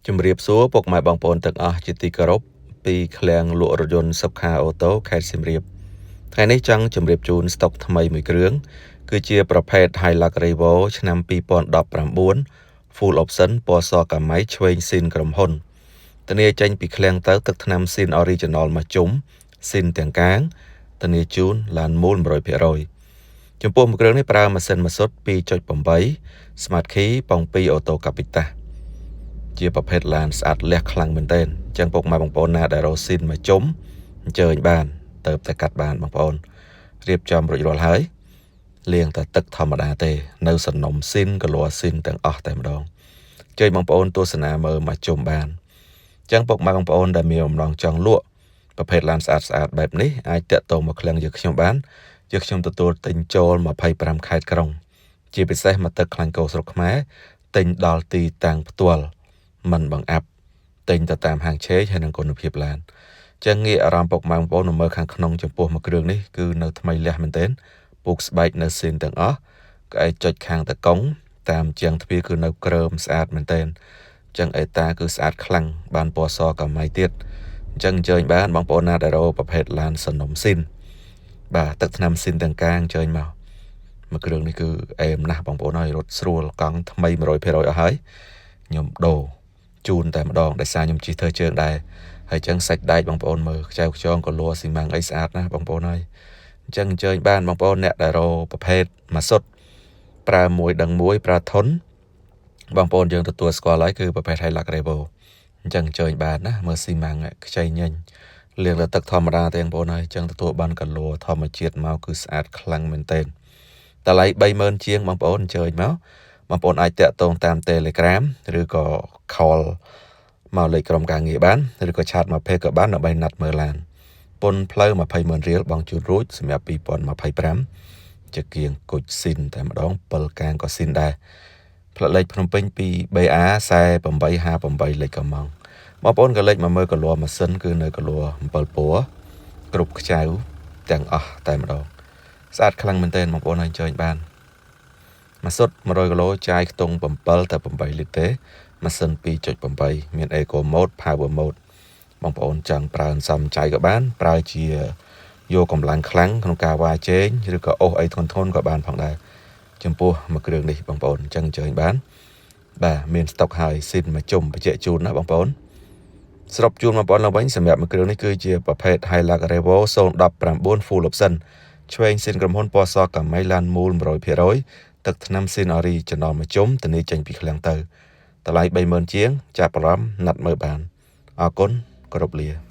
ជំរាបសួរពុកម៉ែបងប្អូនទាំងអស់ជាទីគោរពពីឃ្លាំងលក់រថយន្តសុខាអូតូខេត្តសៀមរាបថ្ងៃនេះចង់ជម្រាបជូនស្តុកថ្មីមួយគ្រឿងគឺជាប្រភេទ Hilux Revo ឆ្នាំ2019 Full Option ពណ៌សកាម៉ៃឆ្វេងស៊ីនក្រុមហ៊ុនធានាចេញពីឃ្លាំងទៅទឹកថ្នាំស៊ីន Original មួយជុំស៊ីនទាំងកាងធានាជូនឡានមូល100%ចំពោះមួយគ្រឿងនេះប្រើម៉ាស៊ីនម៉ាស៊ុត2.8 Smart Key ប៉ុង2 Auto Capita ជាប្រភេទឡានស្អាតលះខ្លាំងមែនទែនអញ្ចឹងពុកម៉ែបងប្អូនណាដែលរកស៊ីនមកជុំអញ្ជើញបានទៅតែកាត់បានបងប្អូនរៀបចំរួចរាល់ហើយលាងតែទឹកធម្មតាទេ នៅសំណុំស៊ីនកល័ស៊ីនទាំងអស់តែម្ដងជើញបងប្អូនទស្សនាមើលមកជុំបានអញ្ចឹងពុកម៉ែបងប្អូនដែលមានបំណងចង់លក់ប្រភេទឡានស្អាតស្អាតបែបនេះអាចតាក់ទងមកឃ្លាំងយើងខ្ញុំបានយើងខ្ញុំទទួលទិញចូល25ខេត្តក្រុង ជាពិសេសមកទឹកខ្លាញ់គោស្រុកខ្មែរទិញដល់ទីតាំងផ្ទាល់មិនបង្អាប់ទិញទៅតាមហាងឆេងហើយនឹងគុណភាពឡានចឹងងាកអារម្មណ៍ពុកម៉ែបងប្អូនមកមើលខាងក្នុងចំពោះមួយគ្រឿងនេះគឺនៅថ្មីលះមែនទែនពូកស្បែកនៅស៊ីនទាំងអស់ក្អែកចុចខាងតកុងតាមជាងទ្វារគឺនៅក្រើមស្អាតមែនទែនចឹងអេតាគឺស្អាតខ្លាំងបានពណ៌សកាម៉ៃទៀតអញ្ចឹងអញ្ជើញបានបងប្អូនណាដែលរកប្រភេទឡានសនំស៊ីនបាទទឹកថ្នាំស៊ីនទាំងកាងអញ្ជើញមកមួយគ្រឿងនេះគឺអេមណាស់បងប្អូនហើយរត់ស្រួលកង់ថ្មី100%អស់ហើយខ្ញុំដូរជូនតែម្ដងដោយសារខ្ញុំជិះធ្វើជើងដែរហើយចឹងសាច់ដែកបងប្អូនមើលខ្ចៅខ្យងក៏លួស៊ីម៉ាំងអីស្អាតណាស់បងប្អូនហើយអញ្ចឹងអញ្ជើញបានបងប្អូនអ្នកដែលរកប្រភេទម៉ាសុតប្រើមួយដឹងមួយប្រើធុនបងប្អូនយើងទទួលស្គាល់ហើយគឺប្រភេទ Hilux Revo អញ្ចឹងអញ្ជើញបានណាមើលស៊ីម៉ាំងខ្ចីញញលាងលើទឹកធម្មតាទេបងប្អូនហើយអញ្ចឹងទទួលបានកលួធម្មជាតិមកគឺស្អាតខ្លាំងមែនទែនតម្លៃ30000ជាងបងប្អូនអញ្ជើញមកបងប្អូនអាចតាក់ទងតាម Telegram ឬក៏ call មកលេខក្រុមការងារបានឬក៏chat មក page ក៏បានដើម្បីណាត់មើលឡានពន្ធផ្លូវ20ម៉ឺនរៀលបងជូនរួចសម្រាប់2025ជាគៀងគុជស៊ីនតែម្ដង7កាងក៏ស៊ីនដែរផ្លិតលេខភ្នំពេញពី BA 4858លេខកំងបងប្អូនក៏លេខមកមើលកលួម៉ាស៊ីនគឺនៅកលួ7ពណ៌គ្រប់ខ្ចៅទាំងអស់តែម្ដងស្អាតខ្លាំងមែនទែនបងប្អូនហើយអញ្ជើញបានម៉ាស៊ុត100គីឡូចាយខ្ទង់7ទៅ8លីត្រទេម៉ាស៊ីន2.8មាន Eco Mode Power Mode បងប្អូនចង់ប្រើសំចៃក៏បានប្រើជាយកកម្លាំងខ្លាំងក្នុងការវ៉ាជែងឬក៏អូសអីធន់ធន់ក៏បានផងដែរចំពោះមួយគ្រឿងនេះបងប្អូនអញ្ចឹងអញ្ជើញបានបាទមានស្តុកហើយស៊ីនមួយជុំបញ្ជាក់ជូនណាបងប្អូនសរុបជូនបងប្អូនឡើងវិញសម្រាប់មួយគ្រឿងនេះគឺជាប្រភេទ Hilux Revo 019 Full Option ឆ្វេងស៊ីនក្រុមហ៊ុនពណ៌សកាម៉ៃឡានមូល100%ទឹកថ្នាំស៊ីនអូរីចំណល់មួយជុំធានាចេញពីឃ្លាំងទៅតម្លៃ30000ជាងចាប់អារម្មណ៍ណាត់មើលបានអរគុណគោរពលា។